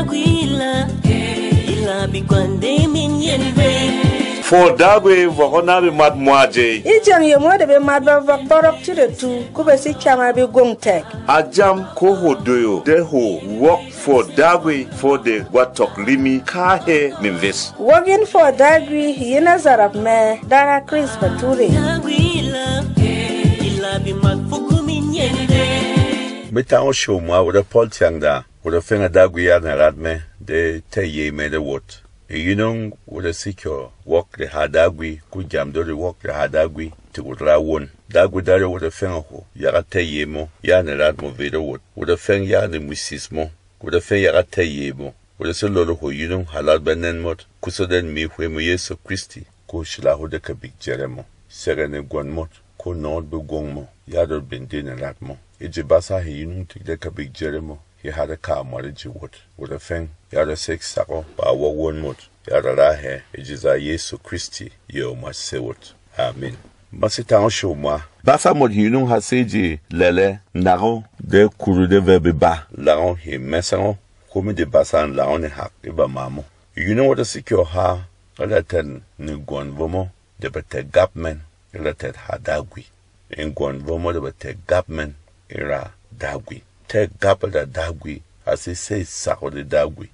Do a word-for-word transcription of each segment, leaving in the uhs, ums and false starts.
Kwila, ila bi kwande min yen be. Fwɔ Dagwi vɔk ɔ na bemat mwa jey. E jeng yemo de bemat ba vɔk bɔrɔk ci de tu, ku be si chama be gwong tɛk. A jam ko hwo doyo de hwo wok fwɔ Dagwi fwɔ de gwa tɔk rimi ka he min ves. Wok yin fwɔ Dagwi yi na zarap me dara Chris Bature. Dagwi la, ila bi mat fuku min yen be. Mi tang o show mwa wura Paul Tiang da. Wot a feng a Dagwi ya nerat me de tɛy yey me de wot. E yinung wot a si kyɔ wok de ha Dagwi, ku jam dori wok de ha Dagwi, ti wot ra won. Dagwi dare wot a feng a hwo, yaga tɛy yey mo, ya nerat mo vey de wot. Wot a feng ya de mwisis mo, wot a feng yaga tɛy yey mo. Wot a se lolo hwo yinung halat ba nen mot, kusa den mi hwe mo Yesu Kristi, ko shila hwo de kabik jere mo. Sege ne gwon mot, ko nɔt be gwong mo, ya dot bende nerat mo. E ji basa he yinung tik de kabik jere mo. He ha de ka mwat e ji wot. Wot a feng, ya de sek sak o, ba wok won mot, ya de ra he, e ji za Yesu Kristi, ye o mwat se wot. Amin. Ma se tang o show mwa. Basa mot yinung ha se ji lele, nak o, de kuru de ve be ba, lang o he mesang o, ko mi de basa lang o ne hak, e ba ma mo. Yinung wot a si kyɔ ha, ka da tɛn ne gwon vo mo, de ba tɛ gap men, e da tɛ ha Dagwi. E gwon vo mo de ba tɛ gap men, e ra Dagwi. Tɛ gap e da Dagwi, a se sey sak o de Dagwi.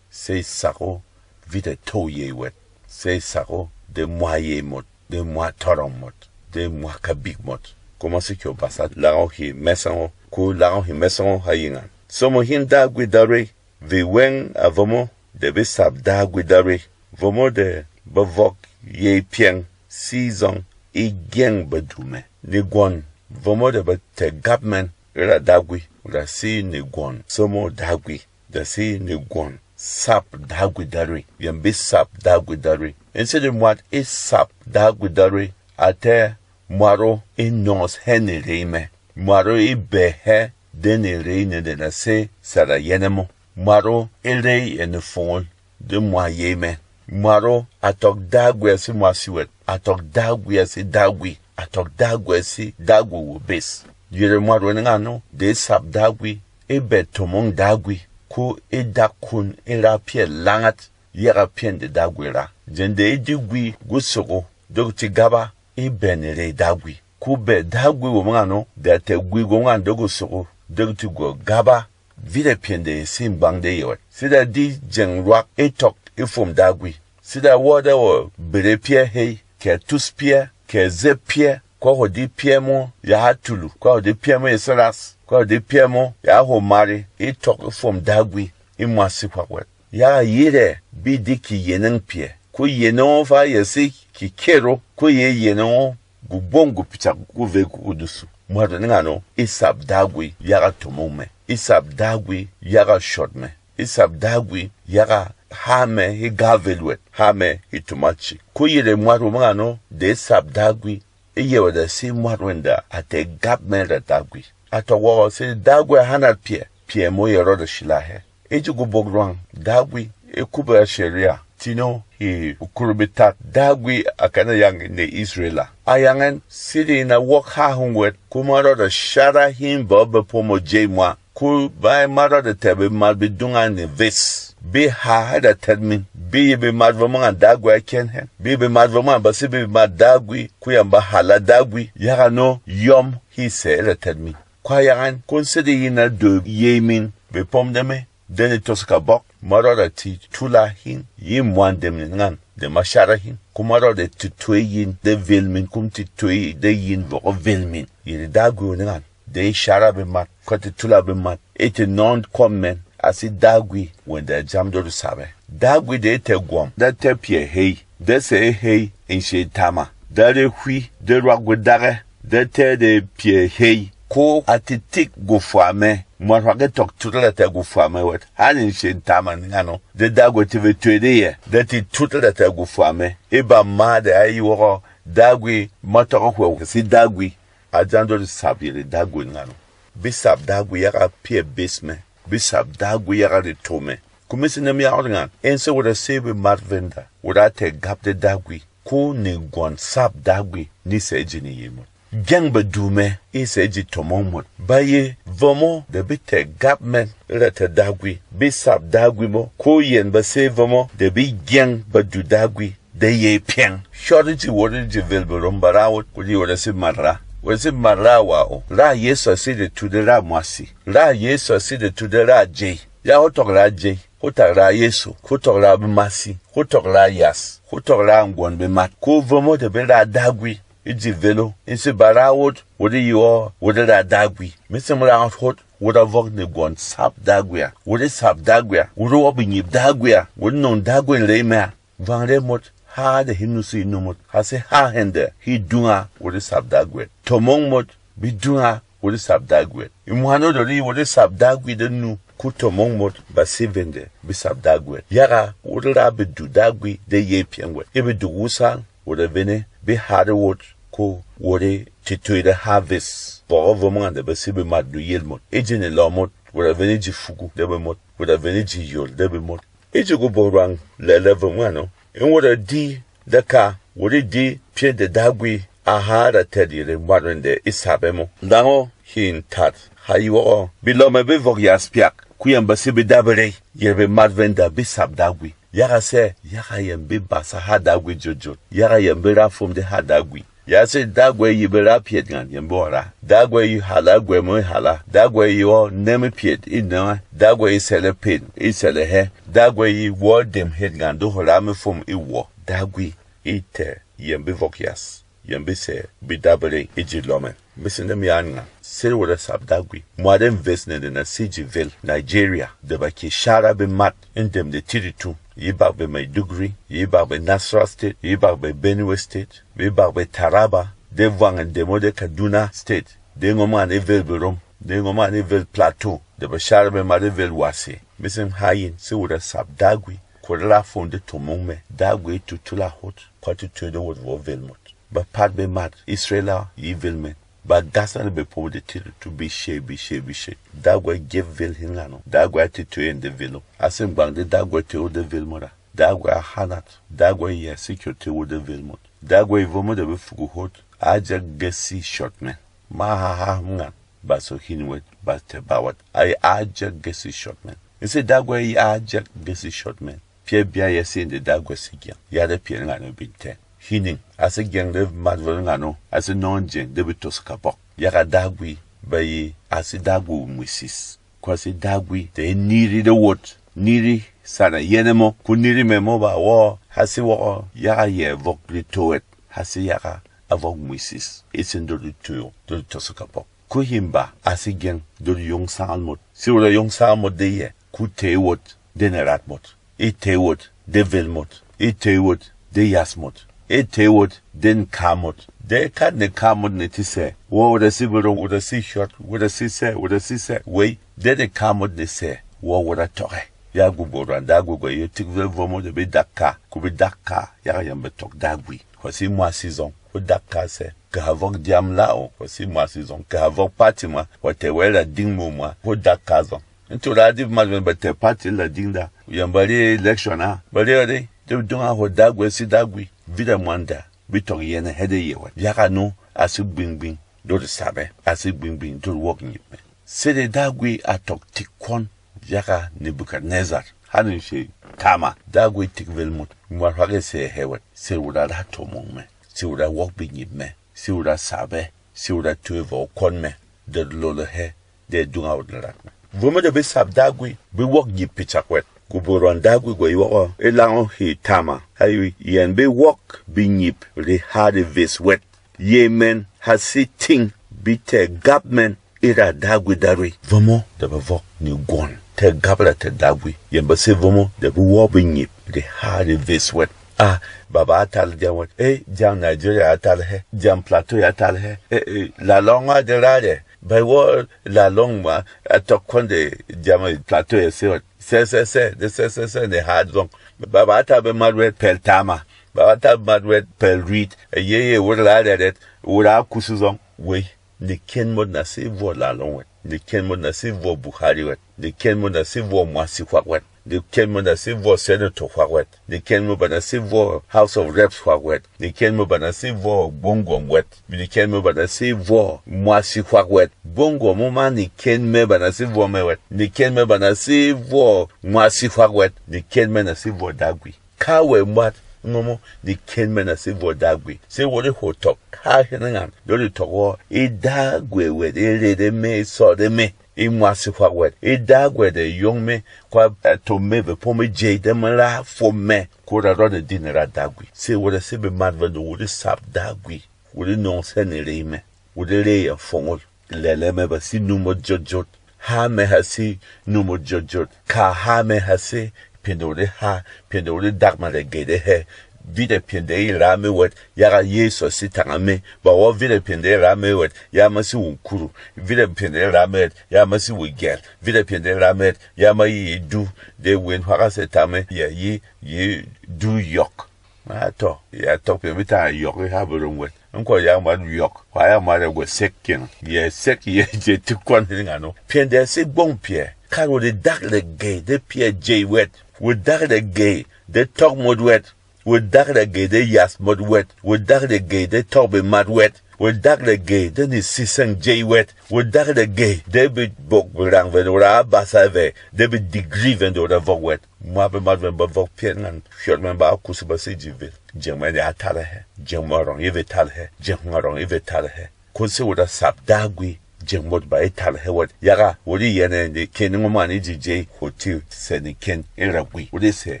Sey sak o vit a tou yey wet. Sey sak o de mwa yey mot, de mwa tɔrɔng mot, de mwa kabik mot. Ko ma se kyɔ basa lang o he mesang o, ko lang o he mesang o ha yingan. Somo hin Dagwi Dare, vey weng a vo mo de be sap Dagwi Dare. Vo mo de ba vok yey pyeng, si zong e gyeng ba du me. Ne gwon, vo mo de ba tɛ gap men, e ra Dagwi, ra si ne gwon, somo Dagwi, da si ne gwon, sap Dagwi Dare, yɛn be sap Dagwi Dare. E sede mwat e sap Dagwi Dare, a tɛ mwat o e nɔngɔs hɛ ne rey me. Mwat o e bɛ hɛ de ne rey ne de na se sara yɛnɛ mo. Mwat o e rey yɛn ne fongol de mwa yey mɛ. Mwat o a tɔk Dagwi a si mwa siwɛt, a tɔk Dagwi a si Dagwi, a tɔk Dagwi a si Dagwi wo bes. Yere mwat wɛn ngan o de e sap Dagwi, e bɛ tomong Dagwi, ko e dak kun e ra pyɛ langat, yaga pyɛn de Dagwi ra. Jɛn de e di gwi gusok o, dok ti gaba, e bɛ ne rey Dagwi. Ko bɛ Dagwi wo mo ngan o, de a tɛ gwi gwo ngan de gusok o, dok ti gwo gaba, vit a pyɛn de e si ngbang de yɛ wɛt. Sida di jeng rwak e tɔk e fwom Dagwi. Sida wɔ de wɔ bere pyɛ hei, kɛ tus pyɛ, kɛ zep pyɛ, ko hwo di pyɛ mo ya ha tulu, ko hwo di pyɛ mo ya saras, ko hwo di pyɛ mo ya hwo mari, e tɔk e fwom Dagwi, e mwa si hwak wɛt. Yaga yirɛ bi di ki yeneng pyɛ, ko yeneng o fa ya si ki kero, ko ye yeneng o gubong gu pichak gu ve gu dusu. Mwat wɛn ngan o e sap Dagwi yaga tomong mɛ, e sap Dagwi yaga shot mɛ, e sap Dagwi yaga ha mɛ he gavel wɛt, ha mɛ he tumachi. Ko yere mwat wo mo ngan o de e sap Dagwi, e yɛ wɛt a si mwat wɛn da a tɛ gap mɛ ra Dagwi. A tɔk wɔgɔ se Dagwi a hanat pyɛ, pyɛ mo yɛ rɔda shila hɛ. E ji gubok rwang Dagwi e kuba sharia tino he ukur bitat Dagwi a kana yang ne Israel a. A yang ɛn sidi na wok ha hung wɛt, kuma rɔda shara hin ba be pomo jey mwa. Ku bai ma rɔda tɛ be mat be dunga ne ves. Be ha hada tɛt min. Be ye be mat vɔ manga Dagwi a kɛn hɛn. Be ye be mat vɔ manga ba se be mat Dagwi, ku yamba hala Dagwi. Yaga no yɔm hi sɛ e ra tɛt min. Kwa yang ɛn, kun sede yi na dwe yey min bepom de me, de ne tos kabok, ma rɔda ti tula hin yi mwan dem ne ngan, de ma shara hin, kuma rɔda ti twey yin de vel min, kum ti twey de yin vɔgɔ vel min. Yere Dagwi wo ne ngan, de e shara bemat, kwa ti tula bemat, e ti nɔn kɔm mɛn, a si Dagwi wɛn de a jam dor sabɛ. Dagwi de e tɛ gwɔm, da tɛ pyɛ hei, de sɛ e hei, e nshe tama, da re hwi, de rwak gwe dagɛ, de tɛ de pyɛ hei, ko a ti tik gufwa mɛ, mwa rwak e tɔk tut ra tɛ gufwa mɛ wɛt, ha ne nshe tama ne ngan o, de Dagwi ti ve twe de yɛ, de ti tut ra tɛ gufwa mɛ, e ba ma de a yi wɔgɔ, Dagwi ma tɔk hwɛ si Dagwi, a jam dor sap yere Dagwi ne ngan o. Bi sap Dagwi yaga pyɛ bes mɛ, bi sap Dagwi yaga reto mɛ. Ku mi sinem yaga ngan, en se wura se be mat venda, wura tɛ gap de Dagwi, ku ne gwɔn sap Dagwi, ni sɛ e ji ne yemo. Gyeng badu mɛ e sɛ́ ji tɔmɔng mot. Ba ye vɔmɔ de be tɛ̀ gap mɛn e ra tɛ̀ Dagwi, be sap Dagwi mo, ko yɛn ba sé vɔmɔ de be gyeng badu Dagwi de yey pyɛng. Shɔt e ji wot e ji vel berom ba ra wot, ko di wot a sé mat ra. Wot a sé mat ra wa o. Ra Yesu a sé de tu de ra mwasi. Ra Yesu a sé de tu de ra jey. Ya ho tɔk ra jey, ho tɔk ra Yesu, ho tɔk ra bemasi, ho tɔk ra yas, ho tɔk ra ngwɔn bemat. Ko vɔmɔ de be ra Dagwi e ji velo, e sé ba ra wot, wot e yi o, wot e ra Dagwi. Me sɛm ra hot, wot a vɔk ne gwɔn sap Dagwi a, wot e sap Dagwi a, wot e wok benyip Dagwi a, wot e nɔng Dagwi rey mɛ a. Vang re mot, ha de he nusu inu mot, ha se ha hende he dunga wot e sap Dagwi. Tɔmɔng mot, be dunga wot e sap Dagwi. E mwan o de ri wot e sap Dagwi de nu, ko tɔmɔng mot ba sé vende be sap Dagwi. Yaga wot e ra bedu Dagwi de yey pyɛng wɛt. E bedu wusal, wot a vene be hare wot, ko wot e tetoy de harvest. Vɔk e vɔmɔ ngan de ba sé bemat duyel mot. E ji ne lɔ mot, wot a vene ji fugu de bemot, wot a vene ji yol de bemot. E ji gubok rwang lɛlɛ vwom ngano. E wot a di daka, wot e di pyɛ́ de Dagwi a ha ra tɛt yere mwat wende e sap ɛ mo. Ndango hin tat ha yi wɔgɔ. Belɔmɛ be vɔk yas pyak, ko yɛn ba sé be dabe rey, yere bemat venda be sap Dagwi. Yaga sɛ, yaga yɛn be basa ha Dagwi jot jot. Yaga yɛn be ra fwom de ha Dagwi. Ya sɛ Dagwi yi be ra pyɛt ngan yɛn be wɔ ra. Dagwi yi hala gwɛ mo e hala. Dagwi yi wɔ nɛm e pyɛt e nɛmɛ. Dagwi yi sɛlɛ pen e sɛlɛ hɛ. Dagwi yi wɔ dem het ngan de hwo ra me fwom e wɔ. Dagwi e tɛ yɛn be vɔk yas. Yɛn be sɛ be dabe rey e ji lɔmɛ. Me sende mi an ngan. Sede wot a sap Dagwi. Mwat e mves ne de na sé ji vel Nigeria de ba ke shara bemat e dem de tiritu. Yi bak be Maiduguri, yi bak be Nasarawa State, yi bak be Benue State, yi bak be Taraba, de vwang e dem o de Kaduna State, de ngom ngan e vel berom, de ngom ngan e vel Plateau, de ba shara bemat e vel wase. Me sɛm ha yin, se wot a sap Dagwi, ko de ra fwom de tɔmɔng mɛ, Dagwi e tutula hot, pa tutui de wot vɔ vel mot. Ba pat bemat Israel a yi vel mɛn. Ba gasa ne bepom de tiritu, be shey, be shey, be shey. Dagwi gyep vel hin ngano. Dagwi a tito yɛn de velo. A sɛ ngbang de Dagwi te wot de vel mot a. Dagwi a hanat. Dagwi yɛ sikyo te wot de vel mot. Dagwi vɔ mo de be fugu hot. A jak gesi shot mɛn. Ma ha ha hum ngan. Ba so hin wet, ba te ba wet. Ai a jak gesi shot mɛn. Ese Dagwi a jak gesi shot mɛn. Pyɛ bia ya sinde Dagwi se gyeng, ya de pyɛ ngano bin tɛn. Hining, a se gyeng de mat vot ngano, a se nɔn jeng de be tos kabok. Yaga Dagwi ba yi, a se Dagwi mwisis. Kwa se Dagwi de niri de wot, niri sana yene mo, ku niri me mo ba wo, ha se wo yaga ye vok de towet, ha se yaga a vok mwisis. Ese ndo de tuyo, de tos kabok. Ku him ba, a se gyeng de yong sangal mot. Se wora yong sangal mot de ye, ku te wot de ne rat mot. E tey wot de vel mot, e tey wot de yas mot, e tey wot de nka mot. De kat ne ka mot ne ti sɛ, wo wot a si berong, wot a si shot, wot a si sɛ, wot a si sɛ, wei, de ne ka mot ne sɛ, wo wot a tɔk ɛ. Ya gubok rwanda gugwa yo tik vel vo mot de be dak ka, ku be dak ka, ya ka yɛn be tɔk Dagwi. Hwa si mwa si zɔng, ko dak ka sɛ, ke ha vɔk diam la o, hwa si mwa si zɔng, ke ha vɔk pati mwa, hwa te wɛla ding mu mwa, ko dak ka zɔng. Ntu ra di mat ben ba tɛ party la ding da. Yɛn ba ri election a. Ba ri ri. Di dung a hwo Dagwi si Dagwi. Vida mwanda. Bi tɔk yɛn hede ye wat. Yaka nu a si gbing gbing. Dot sabe. A si gbing gbing dot wok nyip me. Sede Dagwi a tɔk tik kwon. Yaka Nebuchadnezzar. Hanin she tama. Dagwi tik vel mut. Mwar hage se he wat. Se wura ra to mong me. Se wura wok bi nyip me. Se wura sabe. Se wura tuwe vo kwon me. Dot lolo he. De dung a wot nerat mɛ. Vwom de be sap Dagwi, be wok nyip picak wɛt. Gubok rwan Dagwi gwa yi wɔk ɔ, e lang o he tama. Ha yi yɛn be wok be nyip re ha de ves wɛt. Ye mɛn ha si ting be tɛ gap mɛn e ra Dagwi Darwey. Vwom de be vok ni gwon tɛ gap ra tɛ Dagwi. Yɛn ba se vwom de be wok be nyip re ha de ves wɛt. Ah, baba a tal jam wɛt. Eh, jam Nigeria a tal he. Jam Plateau a tal he. Eh, eh, la long a de ra de. Bai wɔ lalong mwa, a tɔk kwɔn de jama Plateau ya se wɛt. Sɛ, sɛ, sɛ, de sɛ, sɛ, sɛ, de ha zɔng. Ba, ba ta be mat wɛt pɛl tama. Ba, ba ta be mat wɛt pɛl ruit. A ye, ye, wur la rɛrɛt, wur a kusu zɔng. Wei, ne kɛn mot na se vɔ lalong wɛt. Ne kɛn mot na se vɔ Buhari wɛt. Ne kɛn mot na se vɔ mwa si hwak wɛt. Neken mɛ na sé vwɔ Senator hwak wɛt. Neken mɛ ba na sé vwɔ House of Reps hwak wɛt. Neken mɛ ba na sé vwɔ gbonggwɔm wɛt. Neken mɛ ba na sé vwɔ mwasi hwak wɛt. Gbonggwɔm mo ma neken mɛ ba na sé vwɔ mɛ wɛt. Neken mɛ ba na sé vwɔ mwasi hwak wɛt. Neken mɛ na sé vwɔ Dagwi. Kawɛ mwat ngɔmɔ, neken mɛ na sé vwɔ Dagwi. Sé wot e hwo tɔk, ka hene ngan, dot e tɔk wɔ, e Dagwi wɛt, e rede me, e sɔde me, e mwasi hwak wɛt, e Dagwi de yong me, kwa a to me vepom e jey de me ra fom me, ko ra rɔt e din ra Dagwi. Sé wot e sé bemat vendo wot e sap Dagwi, wot e nong sɛn e rey me, wot e rey e fongol. Lɛlɛ mɛ ba sé numot jot jot. Ha mɛ ha sé numot jot jot. Ka ha mɛ ha sé pyɛnde wot e ha, pyɛnde wot e dak mɛ rɛgɛy de hɛ. Vit a pyɛnde e ra me wɛt, yaga Yesu a sé tanga me. Ba wɔ vit a pyɛnde e ra me wɛt, ya ma sé wun kuru. Vit a pyɛnde e ra me wɛt, ya ma sé wun gyɛl. Vit a pyɛnde e ra me wɛt, ya ma yi du, de wen hwaka se tang me, ya yi, yi du yɔk. A tɔ, ya tɔk pyɛ mi tanga yɔk e ha berom wɛt. N kwɔ ya mat yɔk, hwa ya mat a gwɛ sek kyeng. Yɛ sek yɛ je ti kwɔn hini ngano. Pyɛnde a sé gbɔng pyɛ. Kar wot e dak rɛgɛy de pyɛ jey wɛt. Wot dak rɛgɛy de tɔk mot wɛt. Wot dak rɛgɛy de yas mot wɛt. Wot dak rɛgɛy de tɔk bemat wɛt. Wot dak rɛgɛy de ni sisɛng jey wɛt. Wot dak rɛgɛy de be bok berang vendo ra basa vɛ, de be degree vendo ra vɔk wɛt. Mwa bemat vɛn ba vɔk pyɛn ngan, hyɔt mɛn ba kus ba sé ji vil. Jeng mɛn ya tal hɛ, jeng mwa rɔng e ve tal hɛ, jeng hwa rɔng e ve tal hɛ. Ko sé wot a sap Dagwi, jeng mot ba e tal hɛ wɛt. Yaga wot e yɛn ɛ de kɛn ngom an e ji jey, hwo ti sɛ ni kɛn e ra gwi. Wot e sɛ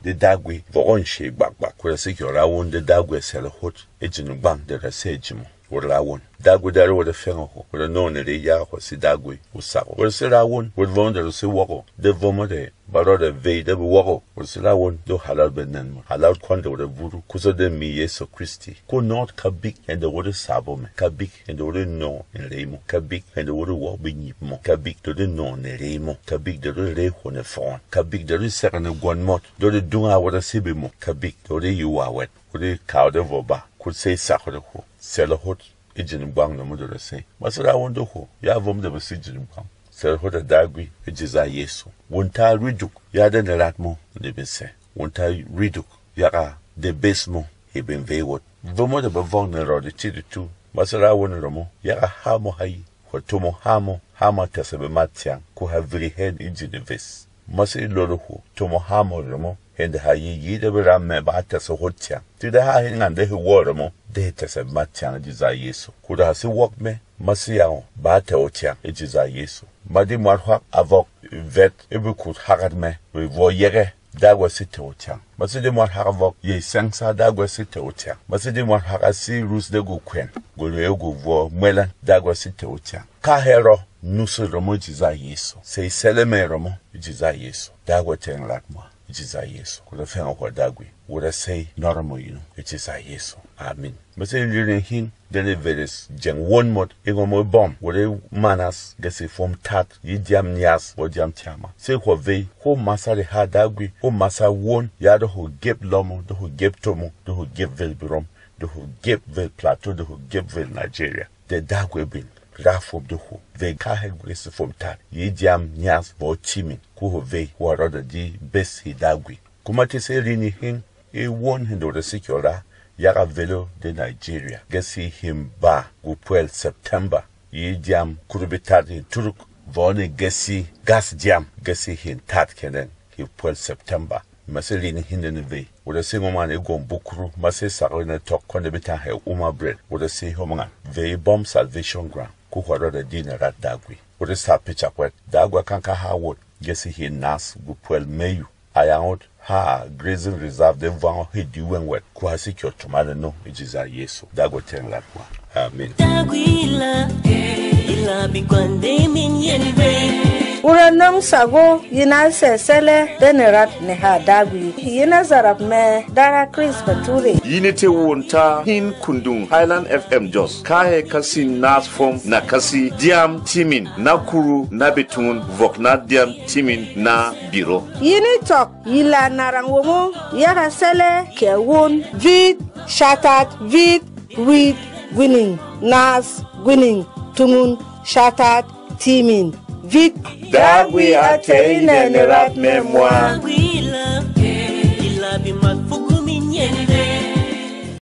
de Dagwi vɔk ɔn she gbak gbak. Ko da sé kyɔ ra won de Dagwi a sɛlɛ hot e ji ni gbang de ra sɛ ji mo. Wot ra won. Dagwi da ro wot e fɛng hwo. Wot e nong ni re yaga hwo sé Dagwi, wot sak hwo. Wot e sé ra won, wot vɔm de ro sé wɔk hwo. De vɔm de ba rɔt a vey de be wɔk o, wot sila won do halal be nɛn mo, halal kwɔn de wot a vuru, kuso de mi Yesu Kristi. Ko nɔt kabik hɛn de wot e sabo me, kabik hɛn de wot e nɔ n rey mo, kabik hɛn de wot e wɔk be nyip mo, kabik de wot e nɔ n rey mo, kabik de wot e rey hwo ne fɔn, kabik de wot e sɛk ne gwɔn mɔt, de wot e dunga wot a sibi mo, kabik de wot e yi wa wɛt, wot e kaw de vo ba, kut sei sak hot e hwo, sɛlɛ hot. E jin gbang na mo de ra sei. Ma se ra won de hwo, ya vom de be se jin gbang. Sɛlɛ hot a Dagwi, e ji za Yesu. Won ta riduk, ya de ne rat mo, de bin se. Won ta riduk, yaga de bes mo, e bin vey wot. Vomo de be vong ne rɔ de ti de tu. Ma se ra won de mo, yaga ha mo ha yi. Hwo to mo ha mo, ha mo tɛsɛ be ma tiang, ko ha viri hen e jin de ves. Ma se lolo hwo, to mo ha mo de mo, hende ha yi yi de be ram me ba tɛsɛ hot tiang. Ti de ha hin ngan de he wɔ de mo, de he tɛsɛ ma tiang e ji za Yesu. Ko de ha se wɔk me, ma se yang o, ba tɛ o tiang e ji za Yesu. Ma di mwat hwak a vɔk vet e be kut hakat me, be vɔ yege, Dagwi se tɛ o tiang. Ma se di mwat hak a vɔk ye sɛng sa, Dagwi se tɛ o tiang. Ma se di mwat hak a si rus de gu kwen, gu lwe gu vɔ mwɛlɛn, Dagwi se tɛ o tiang. Ka he rɔ, nusu de mo e ji za Yesu. Sei sɛlɛ me de mo e ji za Yesu. Dagwi tɛng lat mwa. E ji za Yesu. Ko da fɛng hwa Dagwi. Wot a sei nɔrɔ mo yinu. E ji za Yesu. Amin. Ma se ri ne hin, de ne veres jeng won mot, e ngo mo bom. Wot e manas, ge se fom tat, yi diam nyas, wo diam tiama. Se hwa vey, ko masa de ha Dagwi, ko masa won, ya de ho gep lɔmo, de ho gep tomo, de ho gep vel birom, de ho gep vel Plateau, de ho gep vel Nigeria. De Dagwi bin ra fwop de hwo. Vey ka hɛ gwi se fwom tat, yi diam nyas vɔ timin, ko hwo vey, hwo rɔ de di bes hi Dagwi. Kuma ti se rini hin, e won hin do de se kyɔ ra, yaga velo de Nigeria. Gesi hin ba gu pwel September, yi diam kurubi tat hin turuk, vɔ ne gesi gas diam, gesi hin tat kɛnɛn. Hi pwɛl September, ma se rini hinde ne vey. Wot a se ngom ngan e gwɔm bukuru, ma se sak e ne tɔk kwɔn de be tang hɛ uma bread. Wot a se hom ngan vey bɔm Salvation Ground, ko hwa rɔt a di ne rat Dagwi. Wot a sa pechak wɛt, Dagwi a kan ka ha wot, gesi hi nas gu pwɛl meyu. A yang wot ha grazing reserve de vwang o he di weng wɛt, ko ha se kyɔ tumane no e ji za Yesu. Dagwi tɛng lat mwa. Amin. Dagwi la, ila bi kwande min yen vey. Wura nɔng sago yi na sɛ sɛlɛ de ne rat ne ha Dagwi. Yi na zarap mɛ dara Chris Bature. Yi ne te won ta hin kundung Highland F M Jos. Ka hɛ kasi nas fom na kasi diam timin na kuru na betun vok na diam timin na biro. Yi ni tɔk yi la narang womo yaga sɛlɛ kɛ won vit shatat vit wit gwining nas gwining tungun shatat timin. Vit Dagwi a tɛ́ e nɛn nerat mɛ mwa.